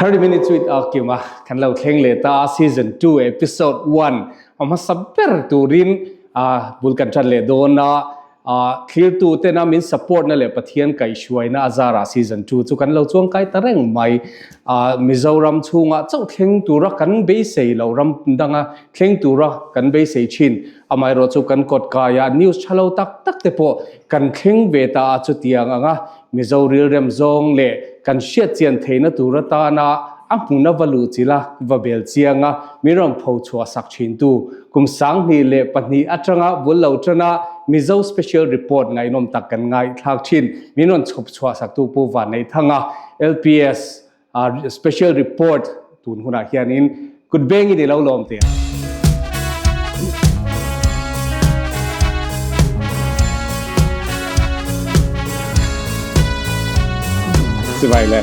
30 minutes with Akima kan lo thleng leh ta season 2 episode 1 a hmasa ber turin a bul kan tan leh dawn a a thlirtu tena min support na leh Pathian kaihhruaina a zarah season 2 chu kan lo chuang kai ta reng mai a Mizoram chhunga chauh thleng tura kan beisei lo ram danga thleng tura kan beisei thin amaherawh chu kan kawt kaia news tha lo tak tak te pawh kan thleng ve ta a chutiang anga Mizo rilrem zawng leh kan hriat chian theihna tur atana a hmuna va luh chilh a, va bel chiang a, min rawn pho chhuah sak thintu kum 2002 atanga bul lo tana Mizo Special Report ngaihnawm tak kan ngaihthlak thin min rawn chhawp chhuah saktu Pu Vanneihthanga LPS Special report tun hunah hianin kut bengin i lo lawm teh ang. Chibai le.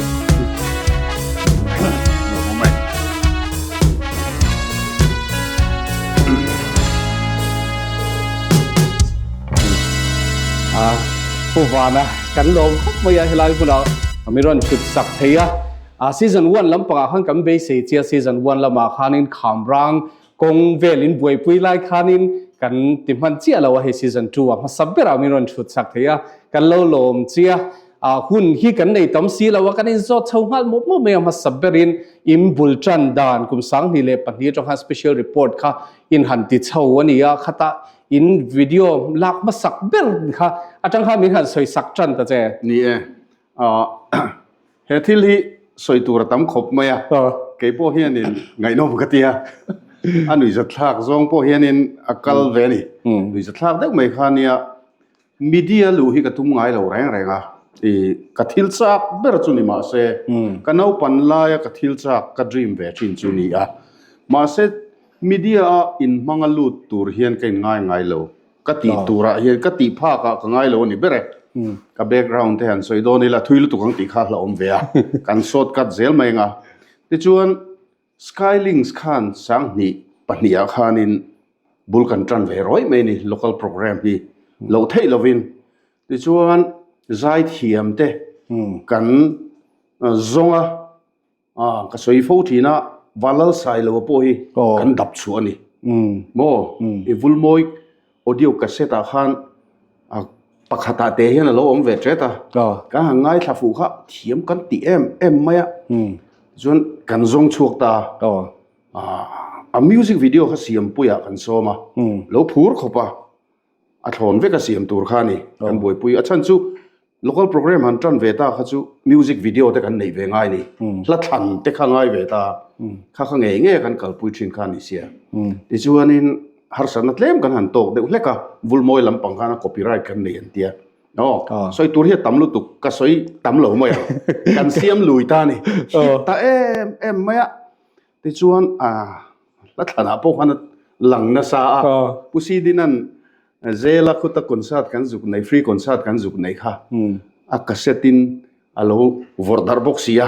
Pu Vana kan lawm khawp mai a helai hmunah mi rawn thut sak thei a. A season 1 lampangah khan kan beisei chia season 1 lamah khanin khamrang kawng velin buaipui lai khanin kan ti hman chiah lo a hei season 2 a hmasa berah mi rawn thut sak thei a kan lo lawm chia a hun hi kan nei tam si lo a kan in zawt chho nghal mawp mawp mai a hmasa berin in bul tan dan kum 2002 atang khan special report kha in han ti chho ani a khata in video lak hmasak ber kha atang khan min han sawi sak tan ta che. Ni e. He thil hi sawi tur a tam khawp mai a, kei pawh hianin ngaihnawm ka ti a, a nuihzatthlak zawng pawh hianin a kal ve a ni. Nuihzatthlak deuh mai kha nia, media luh hi ka tum ngai lo reng reng a, i ka thil chak ber chu ni mahse, ka naupan laia ka thil chak ka dream ve thin chu ni a, mahse media a inhmanga lut tur hian ka inngai ngai lo. Ka tih turah hian ka tih phakah ka ngai lo a ni ber e. Ka background te han sawi dawn ila thui lutuk ang tih kha a hlauhawm ve a, kan short cut zel mai ang a. Tichuan Skylinks khan 2002 ah khanin bul kan tan ve rawih mai a ni local program hi loh theih lovin. Tichuan zaithiam te kan zawng a. A, ka sawi fo thin a, Valal Sailoa pawh hi kan dap chhuah a ni. Maw? I Vulmawi audio cassette ah khan pakhatah te hian a lo awm ve ṭet a. Kan han ngaithla fuh kha thiam kan ti em em mai a. Chuan kan zawng chhuak ta a. A music video kha siampuiah kan sawm a, lo phur khawp a. A thlawn vek a siam tur kha a ni kan buaipui. A chhan chu local program han tan ve ta kha chu music video te kan neih ve ngai ni. Hla thlan te kha ngai ve ta. Kha kha ngei ngei kan kalpui thin kha a ni sia. Tichuanin harsatna tlem kan han tawk deuh hlek a, Vulmawi lampang khan a copyright kan nei an tia. Aw, sawi tur hi a tam lutuk, ka sawi tam lo mai ang. Kan siam lui ta a ni. Hit ta em em mai a. Tichuan a hla thlanah pawh khan a lang nasa a, Pu Sidinan Zela khuta concert kan zuk nei, free concert kan zuk nei kha a cassette in a lo vawrh darh bawk si a,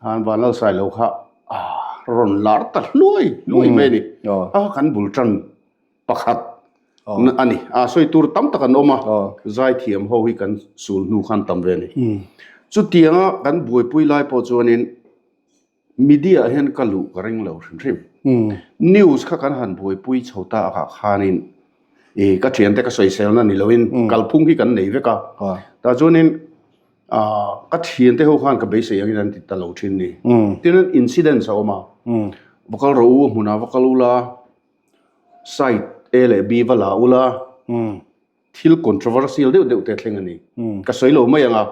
khan Vanlalsailo kha a rawn lar ta hluai hluai mai a ni. A kan bul tan pakhat a ni. A sawi tur tam tak an awm a, zaithiam ho hi kan sul hnu khan tam ve a ni. Chutianga kan buaipui lai pawh chuanin Media ah hian ka luh ka ring lo hrim hrim. News kha kan han buaipui chho ta akah khanin i ka thiante ka sawiselna ni loin kalphung hi kan nei vek a. Tah chuanin ka thiante ho khan ka beisei angin an ti ta lo thin ni. Tin incidents a awm a, va kal rawh u a hmunah va kal ula, side A leh B va la ula, Thil controversial deuh deuh te thleng a ni. Ka sawi lo mai ang a,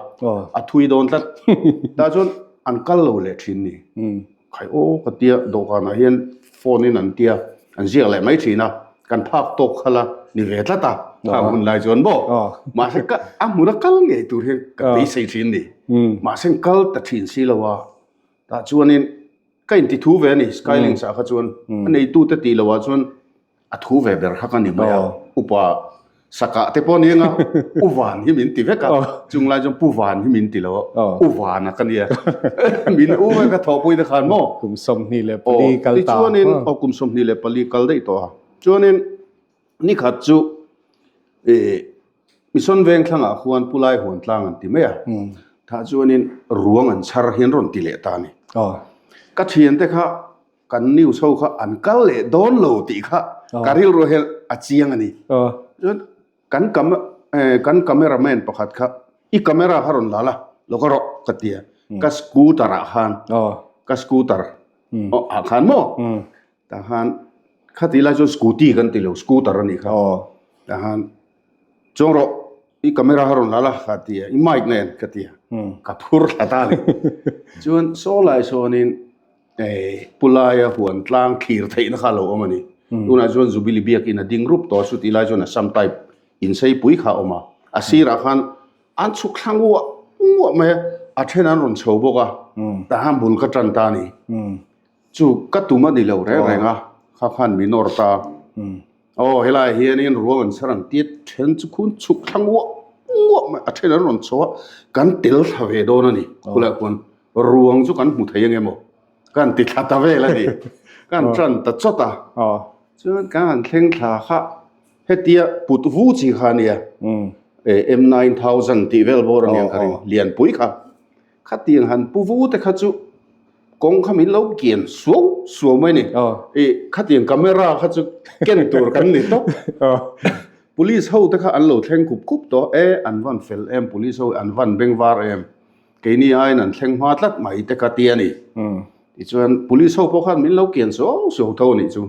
a thui dawn tlat. Tah chuan an kal lo leh thin ni. Khai aw ka tia dawhkanah hian phone in an tia, an ziak leh mai thin a, kan phak tawk kha la ni ve tlat a, khang hun lai chuan maw. Mahse ka a hmun a kal ngei tur hian ka beisei thin ni. Mahse kal ta thin si lo a, tah chuanin ka inti thu ve a ni Skylinks ah kha chuan a neitute tih loh ah chuan A thu ve ber kha ka ni mai a, upa sakah te pawh ni anga U Van hi min ti vek a, chung lai chuan Pu Van hi min ti lo a, U Vana ka nia, min u vek a thawhpui te khan maw? Kum 24 kal ta. Tichuanin, aw kum 24 kal daih tawh a, chuanin nikhat chu ih Mission veng thlangah khuan Pu Lai Huan tlang an ti mai a, tah chuanin ruang an chhar hi an rawn ti leh ta a ni. Ka thiante kha kan news ho kha an kal leh dawn lo tih kha ka rilru hian a chiang a ni. Chuan kan kan cameraman pakhat kha i camera kha rawn la la, lo ka rawh ka ti a, ka scooter ah khan ka scooter ah khan maw tah khan khati lai chuan scooty kan ti lo scooter a nih kha tah khan chuang rawh i camera kha rawn la la ka ti a i mic nen ka ti a ka phur thla ta a ni chuan saw lai sawnin Pu Laia huan tlang thlir theihna kha a lo awm a ni. Tunah chuan Jubilee biakin a ding rup tawh a, chutih lai chuan Assam type inseipui kha a awm a. A sirah khan an chhuk thlang uah uah mai a, a then an rawn chho bawk a, tah khan bul ka tan ta a ni. Chu ka tum a ni lo reng reng a, kha khan min awr ta. Aw helaiah hianin ruang an chhar an tia then chu khun chhuk thlang uah uah mai a, a then an rawn chho a, kan tel thla ve dawn a ni. Khulaiah khuan Ruang chu kan hmu thei ange maw? Ka han ti thla ta vel a ni. Ka han tan ta chawt a. Chuan ka han thleng thla kha hetia put vu chi kha a nia. M 9000 tih vel bawr a nia ka ring. Lianpui kha. Khatiang han pu vu te kha chu kawng kha min lo kian suau suau mai a ni. Khatiang camera kha chu ken tur kan ni tawp. Police ho te kha an lo thleng khup khup tawh. E an van fel em police ho an van beng var em. Keini aiin an thleng hma tlat mai te ka ti a ni. Tichuan police ho pawh khan min lo kian suau suau tho a nih chu.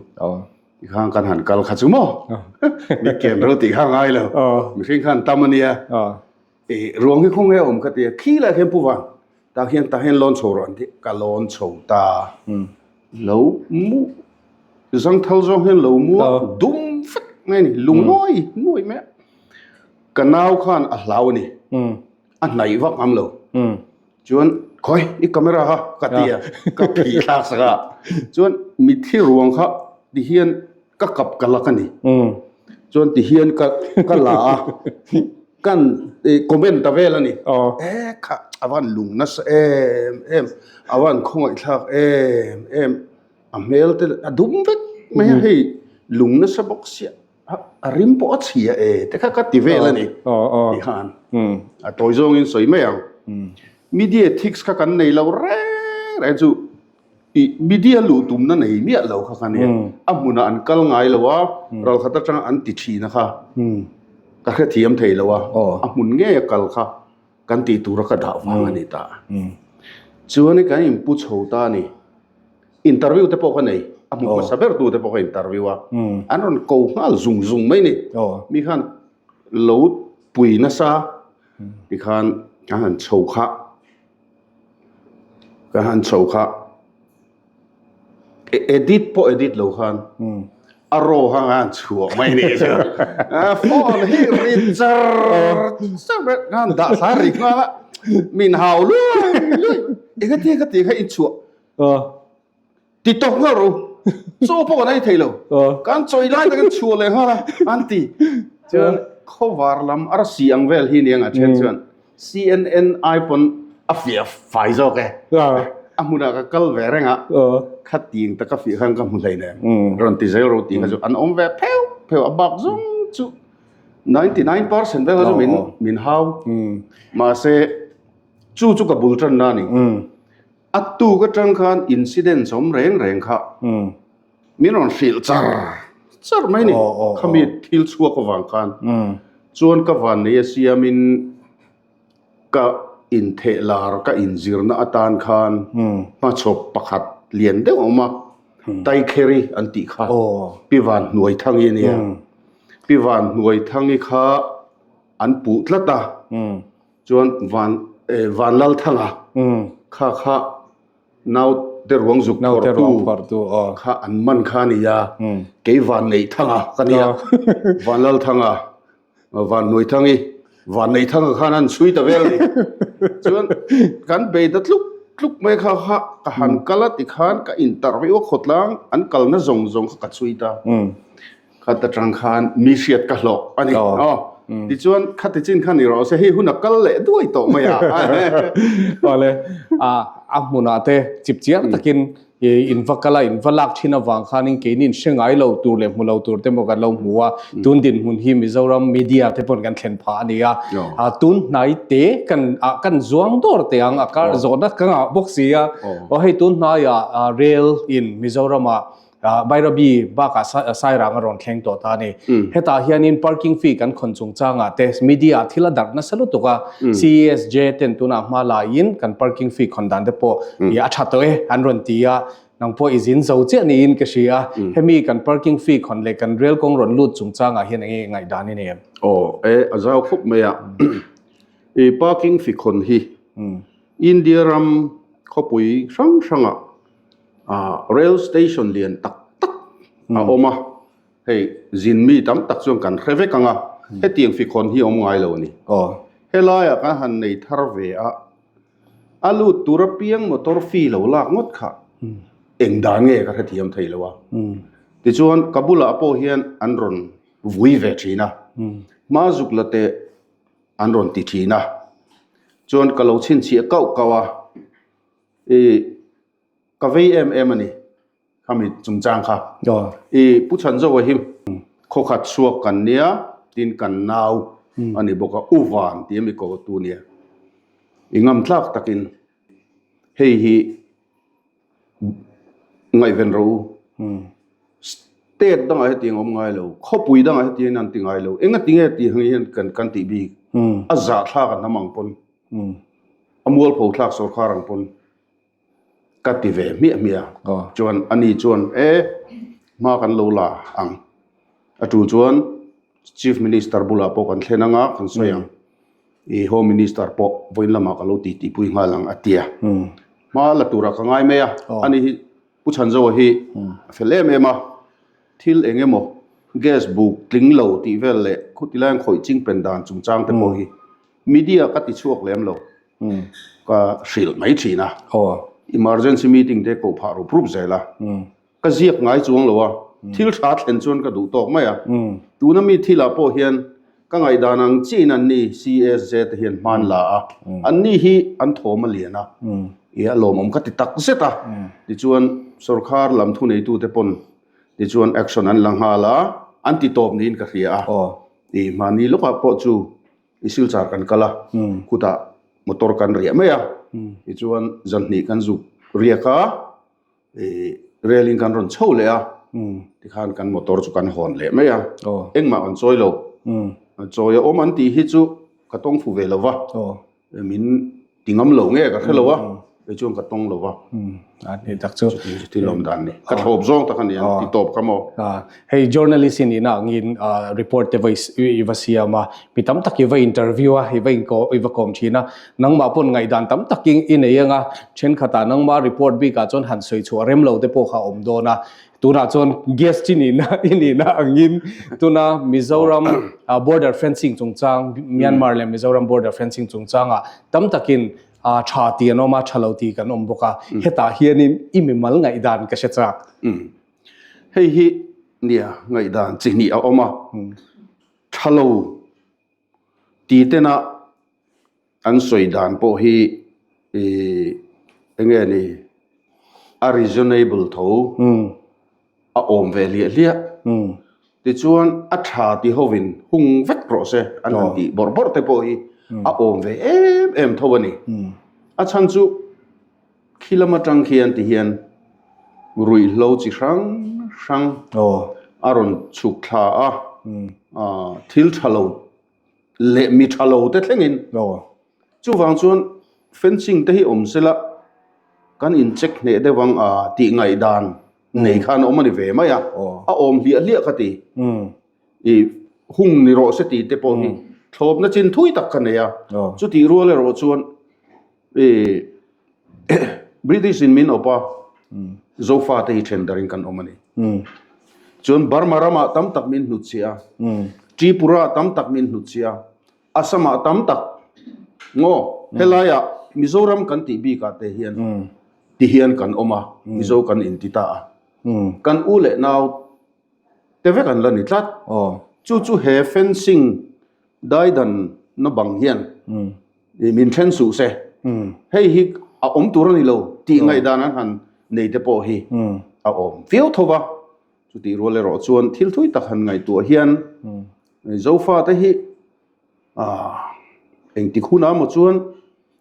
Tikhan kan han kal kha chu maw? Mi kian ro tih kha ngai lo. Mihring khan tam a nia. I ruang hi khawnge a awm ka ti a, khi lah hian pu van tah hian tah hian lawn chho rawh an ti. Ka lawn chho ta. Lo mu zangthal zawng hian lo mu a dum vek mai a ni. Lung nuai nuai mai a. Ka nau khan a hlau a ni. A hnaih vak ngam lo. Chuan khawi i camera kha ka ti a, ka phih thlak sak a. Chuan mitthi ruang kha ti hian ka kap ka lak a ni. Chuan ti hian ka ka la a, kan comment ta vel a ni. E kha a van lung nasa em em, a van khawngaih thlak em em, a hmel te a dum vek mai a hei lung nasa bawk sia. A rim pawh a chhia e te kha ka ti vel a ni ti khan a tawi zawngin sawi mai ang. Media ethics kha kan nei lo reng reng chu i media luh tumna nei miah lo kha kha nia. A hmunah an kal ngai lo a, ralkhat atanga an ti thin a kha ka hrethiam thei lo a, a hmun ngei a kal kha kan tih tura ka dah vang a ni ta. Chuan kan inpu chho ta a ni. Interview te pawh ka nei, a hmu hmasa ber tu te pawh ka interview a, an rawn ko nghal zung zung mai ni. Mi khan lo pui nasa tikhan ka han chho kha, ka han chho kha edit pawh edit lo khan a raw kha ka han chhuah mai ni chu. Phone hi ri char char mai ka han dah thla ri nghal a, min hau luai luai, engati ka tih kha i chhuah Ti tawk nghal ro. Chaw pawh kan ei thei lo. Kan chawi lai takin chhuah leh nghal a, an ti. Chuan khawvar lam arsi ang vel hi nia nga then chuan CNN ai pawn a fiah fai zawk e. A hmunah ka kal ve reng a, khating taka fiah khan ka hmu hleinem. Rawn ti zel ro tih kha chu an awm ve pheuh pheuh a bak zawng chu 99% vel kha chu min min hau. Mahse chu chu ka bul tanna a ni. A tuk atang khan incidents awm reng reng kha min rawn hrilh char char mai ni. Khami thil chhuak avang khan chuan ka vannei a siamin ka intheh lar ka inzirna atan khan hmachhawp pakhat lian deuh a awm a, Taikheri an tih kha Pi Vanhnuaithangi a nia. Pi Vanhnuaithangi kha an puh tlat a. Chuan van Vanlalthanga kha kha naute ruang zuk phawrhtu kha an man kha a ni a, kei Vanneihthanga ka nia, Vanlalthanga, Vanhnuaithangi, Vanneihthanga khan an chhui ta vel a ni. Chuan kan bei ta tluk tluk mai kha kha ka han kal a tikhan ka interview a khawtlang an kalna zawng zawng kha ka chhui ta. Khat atang khan mi hriat ka hlawh a ni. Tichuan khati chin kha ni rawh se hei hun a kal leh duai tawh mai a. Awle, a hmunah te chip chiang takin i in va kal a, in va lak thin avang khanin keini in hre ngai lo tur leh hmu lo tur te maw kan lo hmu a, tun dinhmun hi Mizoram media te pawn kan thlen phah a ni a, tun hnai te kan ah kan zuang dawr teh ang a kar zawhna ka ngah bawk si a, aw hei tun hnaiah rail in Mizoram ah Bairabi bakah Sairang a rawn thleng tawh ta a ni. Hetah hianin parking fee kan khawn chungchangah te media ah thil a darh nasa lutuk a, CESJ ten tunah hma laiin kan parking fee khawn dan te pawh i a tha tawh e an rawn ti a, nang pawh i zin zo chiah niin ka hria a, hemi kan parking fee khawn leh kan rail kawng rawn lut chungchangah hian enge ngaihdan i nei em? Aw e, a zau khawp mai a. I parking fee khawn hi India ram khawpui hrang hrangah Rail station lian tak tak a awm a, hei zin mi tam tak chuan kan hre vek ang a, hetiang fikhawn hi a awm ngai lo a ni. Helaiah kan han nei thar ve a, a lut tur apiang motor fee lo lak ngawt kha eng dan nge ka hrethiam thei lo a. Tichuan ka bulah pawh hian an rawn vui ve thin a, hma zuk la teh an rawn ti thin a, chuan ka lo chhinchhiah kauh kauh a. I ka vei em em a ni khami chungchang kha. I Pu Chhanzoa hi khawkhat chhuak kan nia tin kan nau a ni bawk a, U Van tih a mi ko tu nia. I ngam tlak takin hei hi ngaihven rawh u. State dangah hetiang a awm ngai lo, khawpui dangah hetiang an ti ngai lo. Engatinge tih ang hian kan tih bik a zahthlak a hnam ang pawn. A mualpho thlak sawrkar ang pawn ka ti ve hmiah hmiah a. Chuan ani chuan e hma kan lo la ang. A tul chuan Chief Minister bulah pawh kan thlen ang a, kan sawi ang. I Home Minister pawh vawiin lamah ka lo titipui nghal ang a ti a. Hma la turah ka ngai mai a. Ani hi Pu Chhanzoa hi a fel em em a. Thil eng emaw gas buk tling lo tih vel leh khuti laiin khawih ching pen dan chungchang te pawh hi Media ka ti chhuak lem lo, ka hrilh mai thin a. Emergency meeting te koh phah rup rup zel a. Ka ziak ngai chuang lo a, thil tha thlen chuan ka duh tawk mai a. Tuna mi thilah pawh hian ka ngaihdan ang chiin an ni CSJ te hian hman la a, an ni hi an thawm a lian a, i a lawmawm ka ti tak zet a. Tichuan sorkar lam thuneitute pawn tichuan action an la nghal a, an ti tawp niin ka hria a. I mahni lawkah pawh chu I Silchar kan kal a, khutah motor kan riah mai a, tichuan zanhnih kan zuk riak a, ih rel in kan rawn chho leh a, tikhan kan motor chu kan hawn leh mai a, engmah kan chawi lo, chawi a awm an tih hi chu ka tawng fu ve lo va, min ti ngam lo nge ka hre lo a, kei chuan ka tawng lo va. A ni tak chu. Chuti lawm dan ni. Ka thlawp zawng tak a ni ang ti tawp kha maw. Hei journalist in ina angin report te va i va siam a, mi tam tak i va interview a, i va inko i va kawm thin a, nangmah pawn ngaihdan tam tak i nei ang a, thenkhatah nangmah report bikah chuan han sawi chhuah rem lo te pawh kha a awm dawn a, Tunah chuan guest i nihna i nihna angin tuna Mizoram border fencing chungchang Myanmar leh Mizoram border fencing chungchangah tam takin tha ti an awm a, tha lo ti kan awm bawk a. Hetah hianin i mimal ngaihdan ka hre chak. Hei hi nia ngaihdan chi hnih a awm a, tha lo ti tena An sawi dan pawh hi ih eng nge ni a reasonable tho a awm ve hliah hliah. Tichuan a tha ti hovin hung vek rawh se an han tih bawrh bawrh te pawh hi a awm ve em em tho a ni. A chhan chu khi lam atang khian ti hian ruihhlo chi hrang hrang a rawn chhuk thla a, thil tha lo leh mi tha lo te thlengin chuvang chuan fencing te hi awm sela kan in check hneh deuh ang a tih ngaihdan nei khan awm a ni ve mai a a awm hliah hliah ka ti i hung ni rawh se tih te pawh hi thlawpna chin thui tak ka nei a chutih rual erawh chuan i British in min awp a Zofa te hi then darin kan awm a ni. Chuan Burma ramah tam tak min hnutchhiah a, Tripura ah tam tak min hnutchhiah a, Assam ah tam tak ngaw helaiah Mizoram kan tih bikah te hian ti hian kan awm a, Mizo kan inti ta a. Kan u leh nau te vek an la ni tlat. Chu chu he fencing. Daidan na bang hian min then suh se, hei hi a awm tur a ni lo tih ngaihdan an han nei te pawh hi a awm viau tho va. Chutih rual erawh chuan thil thui tak han ngaihtuah hian Zofate hi engtik hunah maw chuan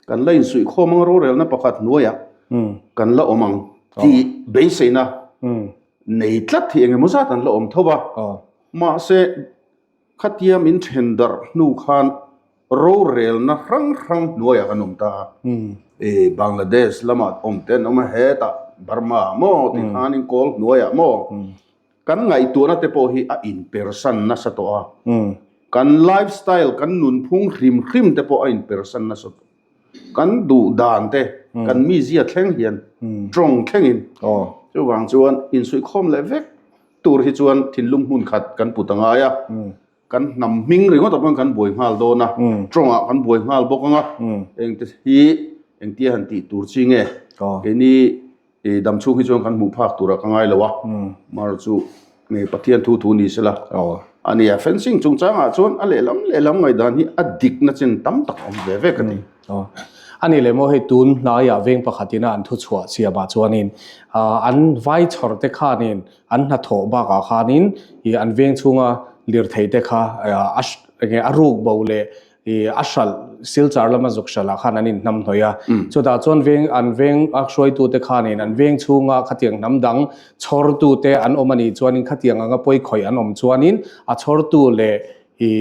kan la insuihkhawm ang rorelna pakhat hnuaiah kan la awm ang tih beiseina nei tlat hi engemaw zat an la awm tho va. Mahse, khatia min then darh hnu khan rorelna hrang hrang hnuaiah kan awm ta a. Bangladesh lamah awm te an awm a, hetah Burma ah maw tih khanin kawl hnuaiah maw Kan ngaihtuahna te pawh hi a inpersan nasa tawh a, kan life style, kan nunphung hrim hrim te pawh a inpersan nasa tawh. Kan duh dan te, kan mizia thleng hian, tawng thlengin. Chuvang chuan insuihkhawm leh vek tur hi chuan thinlung hmun khat kan put a ngai a, kan hnam hming ringawt ah pawhin kan buai nghal dawn a, tawngah kan buai nghal bawk ang a, engte hi engtia han tih tur chi nge? Keini I dam chhung hi chuan kan hmuh phak turah ka ngai lo a, mar chu nge Pathian thu thu ni sela a nia. Fencing chungchangah chuan a lehlam lehlam ngaihdan hi a dikna chin tam tak a awm ve ve ka ti. A ni leh maw hei tun hnaiah veng pakhatin a an thu chhuah siamah chuanin an vai chhawr te khanin an hnathawh bakah khanin ih an veng chhunga lirthei te kha a enge a ruk bo leh I a hralh Silchar lama zuk hralh ah khan an inhnam hnawih a. Chutah chuan veng an veng a hruaitute khanin an veng chhunga khatiang hnam dang chhawrtute an awm a nih chuanin khatiang anga pawi khawih an awm chuanin a chhawrtu leh i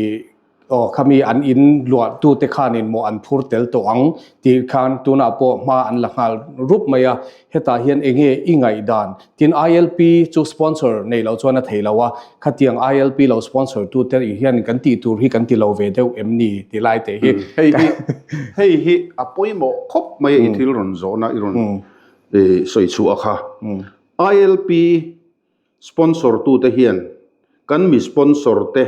aw khami an in luahtute khanin maw an phur tel tawh ang tih khan tunah pawh hma an la nghal rup mai a. Hetah hian enge i ngaihdan? Tin ILP chu sponsor nei loh chuan a thei lo a, khatiang ILP lo sponsor tu te hian kan tih tur hi kan ti lo ve deuh em ni ti lai te hi. Hei hi hei hi a pawimawh khawp mai a i thil rawn zawhna i rawn sawi chhuah kha. ILP sponsor tu te hian kan mi sponsor te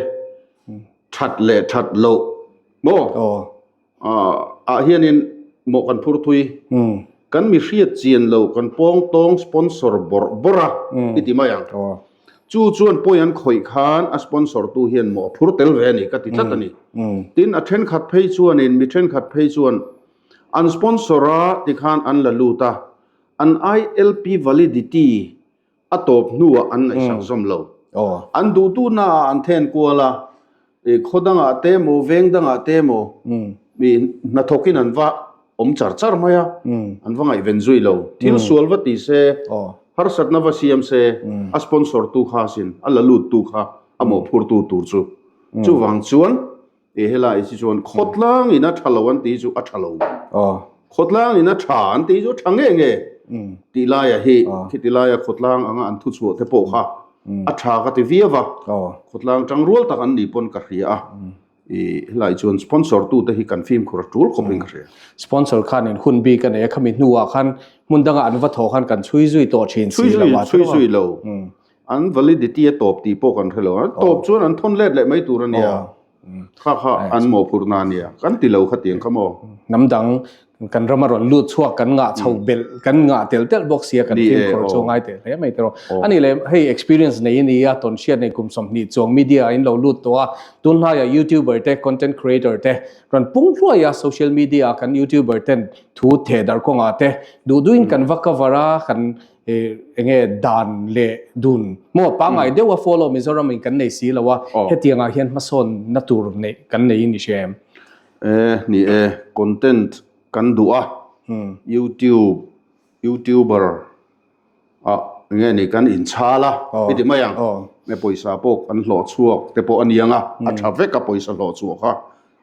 that leh that loh maw? Ah hianin mawh kan phur thui. Kan mi hriat chian lo kan pawng tawng sponsor bawrh bawrh a i ti mai ang. Chu chuan pawi an khawih khan a sponsor tu hian mawh a phur tel ve a ni ka ti tlat a ni. Tin a thenkhat phei chuanin mi thenkhat phei chuan an sponsor a tikhan an la lut a, an ILP validity A tawp hnuah an ngaihsak zawm lo. An duhduhnaah an then kual a, khaw dangah te emaw, veng dangah te emaw mi hnathawkin an va awm char char mai a, an va ngaihven zui lo. Thil sual va ti se, harsatna va siam se, a sponsor tu kha asin, a la lut tu kha a mawhphurtu tur chu. Chuvang chuan E helai hi chuan khawtlang in a tha lo an tih chu a tha lo. Khawtlang in a tha an tih chu a tha nge nge tih laia hi khiti laia khawtlang anga an thu chhuah te pawh kha a tha ka ti viau va. Khawtlang tangrual tak an nih pawn ka hria a. I helai chuan sponsor tu te hi kan fimkhur a tul khawp in ka hria. Sponsor khan in hun bik a nei a, khami hnuah khan hmun dangah an va thawh khan kan chhui zui tawh thin si lo a. Chhui zui lo. An validity a tawp tih pawh kan hre lo. An tawp chuan an thawn let leh mai tur a nia. Kha kha an mawhphurhna a nia. Kan ti lo kha tiang kha maw? Hnam dang kan rama rawn lut chhuak kan ngah chho belh kan ngah tel telh bawk sia kan fimkhur chu ngai teh hle mai tiraw. A nih leh hei experience nei a ni a, tawn hriat nei kum 20 chuang media ah in lo lut tawh a, tunlaiah youtuber te, content creator te rawn pung hluai a, social media ah kan youtuber ten thu theh darh kawngah te duh duhin kan va cover a, kan enge dan leh dun maw pangai deuh a follow Mizoram in kan nei si lo a hetiang ah hian hmasawn na tur nei kan nei in i hria em? E ni e content kan duh a YouTube youtuber ah enge ni kan in chhal a i ti mai ang nge pawisa pawh kan hlawh chhuak te pawh a niang a a tha vek a pawisa hlawh chhuah kha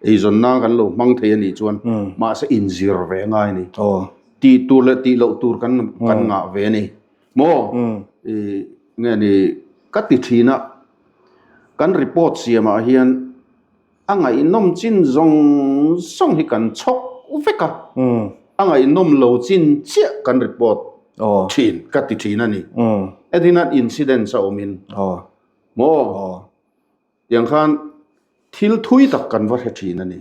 Eizawn nan kan lo hmang thei a nih chuan mahse inzir ve a ngai a ni. Tih tur leh tih loh tur kan kan ngah ve a ni. Maw? I nge ni ka ti thin a, kan report siamah hian a ngaihnawm chin zawng zawng hi kan chhawk vek a, a ngaihnawm lo chin chiah kan report thin ka ti thin a ni. Entirnan incidents a awmin maw? Tiang khan thil thui tak kan va hre thin a ni.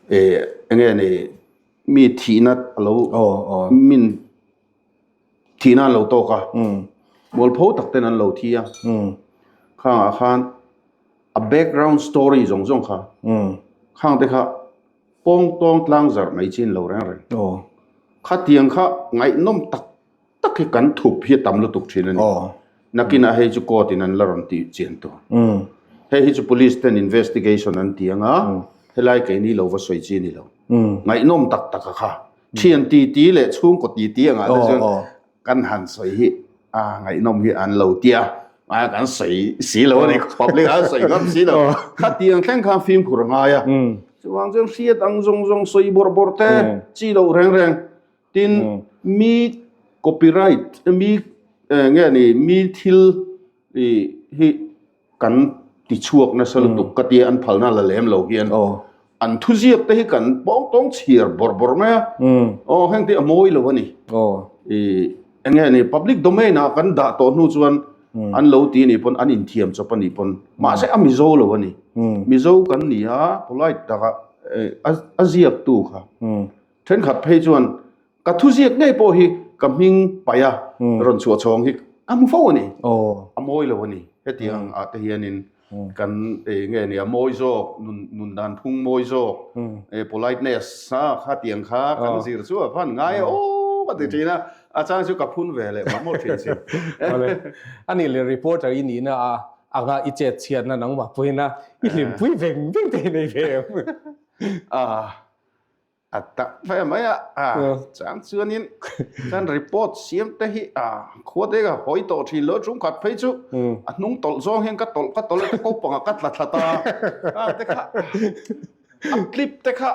E enge ni mi thihna a lo min thihna an lo tawk a. Mualpho tak ten an lo thi a. Khangah khan. A background story zawng zawng kha khang te kha pawng tawng tlang zarh mai chin lo reng reng. Khatiang kha ngaihnawm tak tak hi kan thup hi a tam lutuk thin a ni. Nakinah hei chu court in an la rawn tih chian tur. Hei hi chu police ten investigation an ti anga helai keini lo va sawi chi a ni lo. Ngaihnawm tak tak a kha. Thian ti ti leh chhungkaw ti ti angah te chuan kan han sawi hi a ngaihnawm hi an lo tia a kan sawi si lo a ni public an sawi ngam si lo khatiang thleng khan fimkhur a ngai a chuvang chuan hriat ang zawng zawng sawi bawrh bawrh te chi loh reng reng tin mi copyright mi nge ni mi thil hi kan ti chhuak nasa lutuk ka tia an phalna la lem lo hian an thuziak te hi kan pawng tawng chhiar bawrh bawrh mai a aw heng te a mawi lo a ni i enge ni public domain ah kan dah tawh hnu chuan an lo ti ni pawn an inthiam chawp a ni pawn mahse a mizo lo a ni mizo kan ni a polite taka a ziak tu kha thenkhat phei chuan Ka thuziak ngei pawh hi ka hming paih a rawn chhuah chhawng hi ka hmu fo a ni. A mawi lo a ni. Hetiang ah te hianin kan nge ni a mawi zawk, nun dan phung mawi zawk, politeness a khatiang kha kan zir chu a van ngai a aw ka ti thin a, a chang chu ka phun ve leh mah mawh thin si. A nih leh reporter i nihna a anga i chet chhiatna nangmah pawhin a i hlimpui veng veng te hi nei ve em? A tak ve mai a, a chang chuanin kan report siam te hi a khua te ka hawi tawh thin lo chung khat phei chu a hnung tawlh zawng hian ka tawlh ka tawlh a ko pangah ka tla thla ta a te kha a clip te kha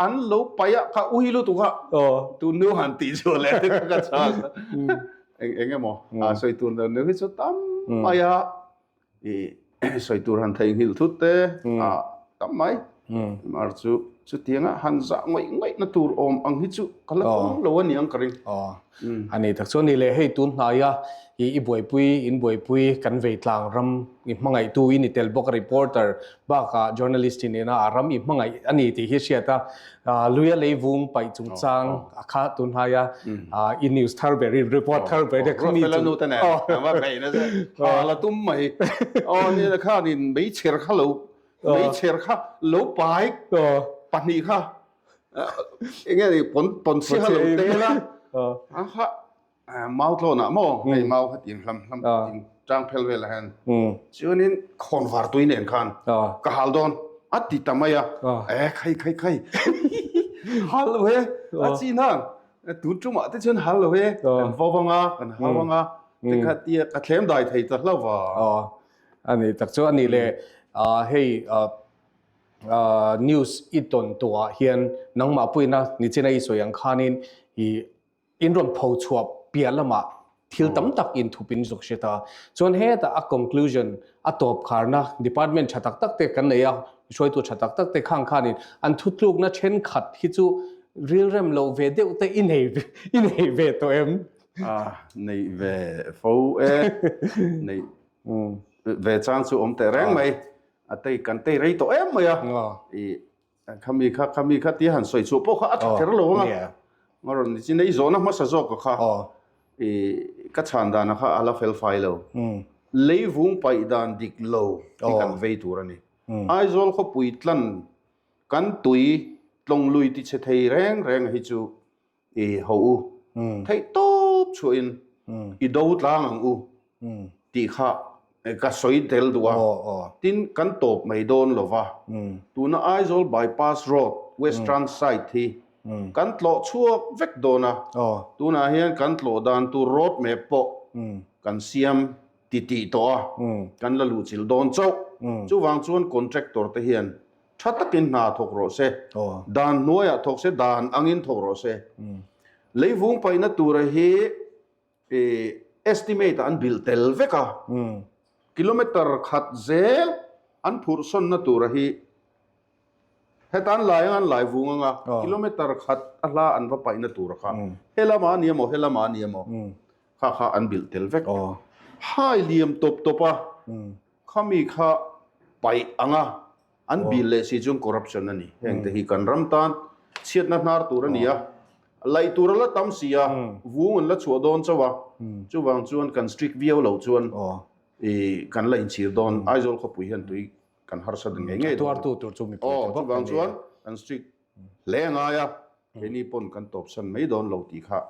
an lo paih a ka ui lutuk a tun nu han tih chu leh te kha ka chak eng eng emaw a sawi tur nu hi chu tam mai a. I sawi tur han theihnghilh thut te a tam mai. Mar chu chutianga han zah ngawih ngawih na tur awm ang hi chu ka la tawng lo a ni ang ka ring. A ni tak chuan ni le hei tun hnaia i i buaipui in buaipui kan vei tlang ram i hmangaihtu i ni tel bawk a reporter bakah journalist i nena a ram i hmangaih a ni tih hi hriat a Luia leivung paih chungchang a kha tun hnaia i news thar ber i report thar ber te khami chu nu te nen an va beih nasa ha la tum mai aw ni na khanin meichher kha lo meichher kha lo pai pahnih kha enge ni pawn pawn chhia kha lo tel a kha Mau tlawnah maw hei mau kha tiang hlam hlam ting tang phel velah hian chuanin khawnvar tui nen khan ka hal dawn a ti ta mai a e khai khai khai hal lo he a chi nang tun tumah te chuan hal lo he kan vo anga kan hau anga te kha tia ka thlem dai thei ta hlo va ani tak chu ani le hei news i tawn tuah hian nangmah puina nichina i sawi ang khanin i In rawn pho chhuah piah lamah thil tam tak in thup in zuk hre ta. Chuan hetah a conclusion, a tawp kharna department tha tak tak te kan nei a, hruaitu tha tak tak te khang khanin an thutlukna thenkhat hi chu rilrem loh ve deuh te i nei i nei ve tawh em? A nei ve fo e, nei ve chang chu awm teh reng mai. A tei kan tei rei tawh em mai a. I Khami kha khami kha tia han sawi chhuah pawh kha a tha kher lo anga a rawn ni chin a i zawhna hmasa zawk a kha i ka chhan dan a kha a la fel fai lo leivung paih dan dik lo hi kan vei tur a ni Aizawl khawpui tlan kan tui tlawng lui ti chhe thei reng reng hi chu I ho u, theih tawp chhuahin i do tlang ang u tih kha ka sawi tel duh a. Tin, kan tawp mai dawn lo va, tuna Aizawl Bypass Road Western side hi kan tlawh chhuak vek dawn a, tunah hian kan tlawh dan tur road map pawh kan siam titih tawh a, kan la luhchilh dawn chauh. Chuvang chuan contractor te hian Tha takin hna thawk rawh se. Dan hnuaiah thawk se, dan angin thawk rawh se. Leivung paihna tura hi estimate ah an bilh tel vek a. Kilometer khat zel an phurhsawnna tura hi heta an lai anga an lai vung anga kilometer khat a hla an va paihna tura kha helama a ni emaw helama a ni emaw kha kha an bilh tel vek. Hai liam tawp tawp a. Khami kha paih anga an bil leh si chuan corruption a ni. Heng te hi kan ram tan chhiatna hnar tur a ni a, laih tur a la tam si a, vung an la chhuah dawn chauh a, chuvang chuan kan strict viau lo chuan i kan la inchhir dawn. Aizawl khawpui hian tui kan harsat ngei ngei dawn. Tuartu tur chu mipui te bawk kan ni. Chuvang chuan kan strict hle a ngai a, keini pawn kan tawpsan mai dawn lo tih kha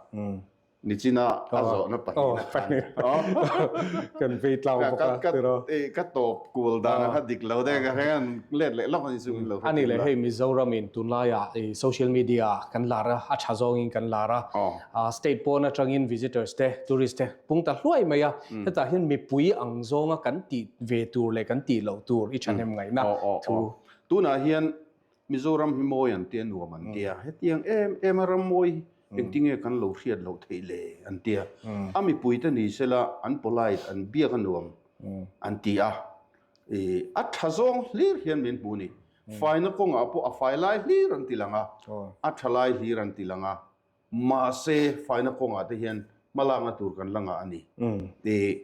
Nichina a zawhna pahnihna khan kan vei tlang bawk a tiraw. Ka tawp kual dan a kha dik lo deuh ka hre an let leh lawk a ni chu min lo hre Ani leh hei Mizoram in tunlaiah social media kan lar a, a tha zawngin kan lar a, state pawn atangin visitors te tourist te pung ta hluai mai a, hetah hian mipui ang zawnga kan tih ve tur leh kan tih loh tur i thahnem ngaihna thu. Tunah hian Mizoram hi mawi an tia nuam an tia, hetiang em em a ram mawi hi engtinge kan lo hriat loh theih le an tia. A mipuite ni sela an polite an biak a nuam an ti a, ih a tha zawng hlir hian min hmu ni. Faina kawngah pawh a fai lai hlir an ti lang a, a tha lai hlir an ti lang a, mahse faina kawngah te hian hmalakna tur kan la ngah a ni. Ih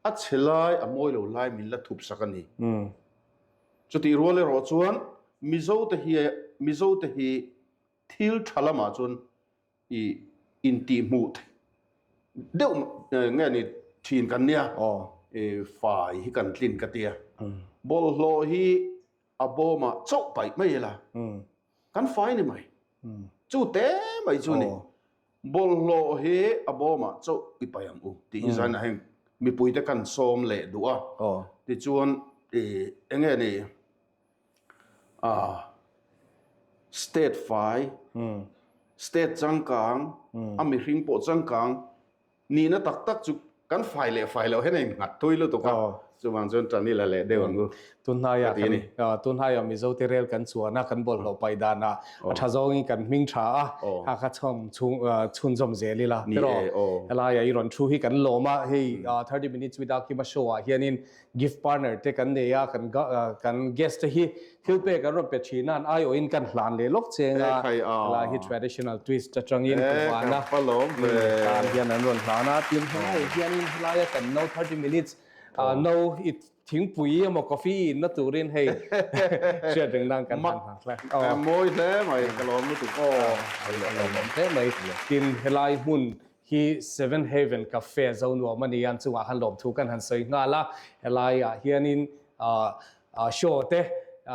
a chhe lai a mawi lo lai min la thup sak a ni. Chutih rual erawh chuan Mizote hi Mizote hi thil tha lamah chuan i intihhmuh deuh nge ni thin kan nia i fai hi kan tlin ka tia. Bawlhhlawh hi a bawmah chauh paih mai ila kan fai ni mai. Chu te mai chu ni. Bawlhhlawh hi a bawmah chauh i paih ang u tih hi zainah heng mipuite kan sawm leh duh a. Tichuan ih eng nge ni ah state fai, state changkang, a mihring pawh changkang Nihna tak tak chu kan fai leh fai loh hian a innghat thui lutuk a, chuvang chuan tan ila leh deuh ang u ka ti a ni. Tunhnaiah Mizote rel kan chuan a, kan bawlhhlawh paih danah a tha zawngin kan hming tha a, kha kha chhawm chhunzawm zel ila tiraw? Helaiah i rawn thu hi kan lawm a, hei 30 minutes with Akima show ah hianin Gift partner te kan nei a, kan kan guest te hi thil pek an rawn pe thin a, an aiawhin kan hlan leh lawk cheng a, helai hi traditional twist atangin Kuvana tan hian an rawn hlan a, tin helai hianin helaia kan no 30 minutes no i thingpui emaw coffee i inna turin hei hriat reng nan kan hlan hlan hle. Mawi hle mai, ka lawm lutuk aw. A lawmawm hle mai, tin helai hmun Hi Seven Haven Cafe Zonuam a ni a, an chungah khan lawmthu kan han sawi nghal a, helaiah hianin show te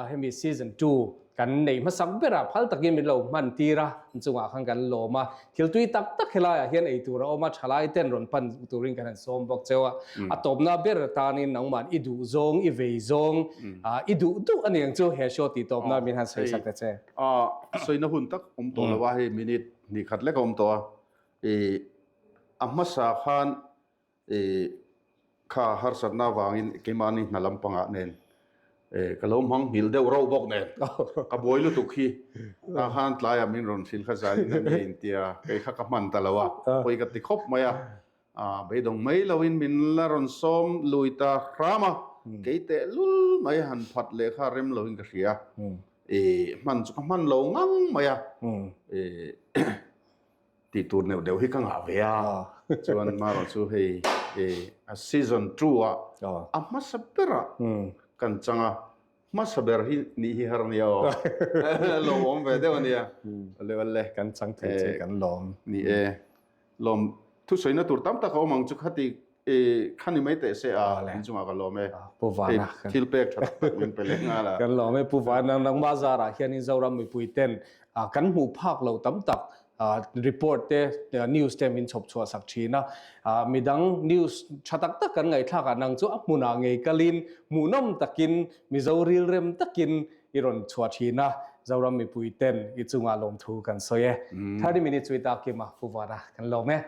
hemi season 2 kan neih hmasak berah phal takin min lo hman tir a, an chungah khan kan lawm a, thil tui tak tak helaiah hian ei tur a awm a, thalai ten rawn pan turin kan han sawm bawk cheu a, a tawpna ber tanin nangmah i duh zawng, i vei zawng, i duh duh a ni ang chu he show tih tawpna min han sawi sak ta che. Sawina hun tak awm tawh lo a, hei minute hnih khat lek a awm tawh a. I a hmasa khan i kha harsatna avangin keimahni hna lampangah nen ka lo hmang nghilh deuh rauh bawk nen ka buai lutuk hi tah khan tlaiah min rawn hrilh kha zanin a ni intia kei kha ka hman ta lo a pawi ka ti khawp mai a beidawng mai loin min la rawn sawm lui ta hram a kei tehlul mai han phat leh kha rem loin ka hria i hman chu ka hman lo ngang mai a i Tih tur neuh deuh hi ka ngah ve a, chuan marawh chu hei a season 2 ah a hmasa berah kan chang a, hmasa ber hi nih hi har ania aw, lawmawm ve deuh ania, awle awle. Kan chang thei che kan lawm. Ni e, lawm thusawina tur tam tak a awm ang chu khati kha ni mai teh se a, in chungah ka lawm e. Pu Vana. Thil pek tha tak tak min pe leh nghal a. Kan lawm e Pu Vana, nangmah zarah hianin Zoram mipui ten kan hmuh phak lo tam tak report te news te min chhawp chhuah sak thin a, midang news tha tak tak kan ngaihthlak ah nang chu a hmunah ngei kalin hmuhnawm takin Mizo rilrem takin i rawn chhuah thin a, Zoram mipui ten i chungah lawmthu kan sawi e. 30 minutes with Akima Pu Vana kan lawm e.